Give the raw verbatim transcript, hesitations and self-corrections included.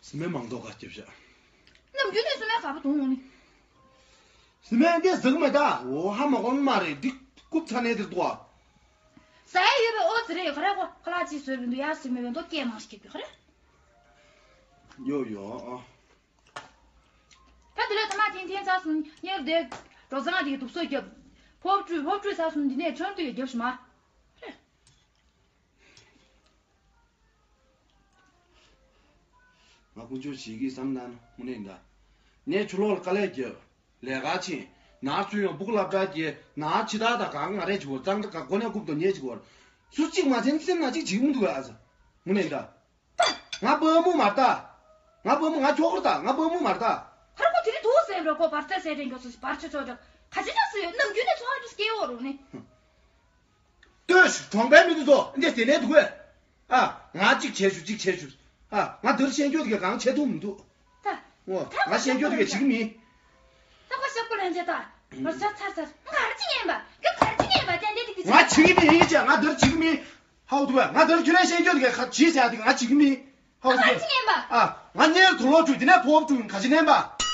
སི་མེན་མང་དོག་ག་སྐྱབས་ཤག་ནམ་རྒྱུན་ནས་སི་མེན་ག་པ་དུང་འོང་ནི། སི་མེན་འདི་ཟིག་མེད་ད། འོ་ཧ་མ་གོ་མ་རེད། འདི་རྐུབ་ཚ་ནས་འདིར་འདུག་ཨ། ཟ་ཡ་ཡོད་པའི་ཨོ་ཙི་རེད། ག་རེ་གོ་ཁ་ལག་ཅིག་བཟོས་པའི་འདུག་ཡ། སི་མེན་བའི་མདོ་སྐད་མང་ཞིག་གི་ག་རེ། ཡོ་ཡོ་ཨ། ད་དེ་ལས་ཐ་མ་ཐེན་ཐེན་ཚ་སོང་། གཉེར་བསྡད་འགྲོ་ཚང་དེ་གི་དུག་སོ་རྒྱབ། ཕོབ་བཀྲུས་ཕོབ་བཀྲུས་ཚ་སོང་། འདི་ནས་ཁྲོན་ཏུ་ཡོད་རྒྱབ་ཤི་མ། ང་ཀུན་སྤྱོད་བྱེད་ཀྱི་བསམ་ན་ན་དངོས་གནས་འདྲ། ངས་ཆུ་ལོག་ལ་དཀའ་ལས་རྒྱབ། ལས་ཀ་ཕྱིན། ནར་ཚུར་ཡོང་སྦུག་སློབ་གྲྭ་སྐྱེལ། ནར་ཕྱི་དར་དང་གང་ང་རེ་བྱེད་བར་གཙང་སྦྲ་ག་གོ་ནས་རྐུབ་ཏུ་ཉལ་བྱེད་བར། སུ་གཅིག་མ་ཚན་སེམས་ན་གཅིག་བྱེད་མི་འདུག་ཨ་ཟ། དངོས་གནས་འདྲ། ང་བུ་མོ་མ་རེད་ད། ང་བུ་མོ་ང་ཁྱོ་གར་ད། ང་བུ་མོ་མ་རེད་ད། ཁར་ཁོ་དེ་རིང་དུ་ཟེར་འགྲོ་ཁོ་བར་ཚ་ཟེར་དྲན་གྱོ་སུ་བར་ཆ་ཆོག་ཆོག་ག་ཅི་ཆགས་སུ་ཡོད། ནམ་རྒྱུན་ནས་ཚོང་ཨ་ཅུ་སྐྱེ་བོ་རུ་ནི། ལྟོས་ཤིག་གྲོང་པའི་མི་དེ་ཚོ་འདི་དེ་ནས་འདུག་གས། ཨ། ང་གཅིག་བྱས་ཞུ་གཅིག་བྱས་ཞུ། ཨ། ང་འདིར་ཤེས་འགྱོ་དེ་གས་གང་བྱེད་ཐུབ་མི་འདུག་ད། འོ། ད་ང་ཤེས་འགྱོ་དེ་གས་བྱེད་ཀྱི་མིན། ད་ཁོ་ཤོག་པོ་ལེན་བྱེད་ད། ང་ཚར་ཚར་ཚར། ང་ག་རེ་བྱེད་ཉན་པ། ཁྱོད་ག་རེ་བྱེད་ཉན་པ། ཏན་ཏན་དེ་གི་ང་བྱེད་ཀྱི་མིན་ཡིན་ཅེ། ང་འདིར་བྱེད་ཀྱི་མིན། ཧའོ་དུ་བས་ང་འདིར་ཁྱོད་རང་ཤེས་འགྱོ་དེ་གས་ག་བྱེད་བྱེད་དེ་ང་བྱེད་ཀྱི་མིན། ཧའོ་དུ་བས། ང་ག་རེ་བྱེད་ཉན་པ། ཨ། ང་གཉེར་དུ་ལོག་བཅུག་དེ་ནས་ཕོབ་བཅུག་ག་བྱེད་ཉན་པ།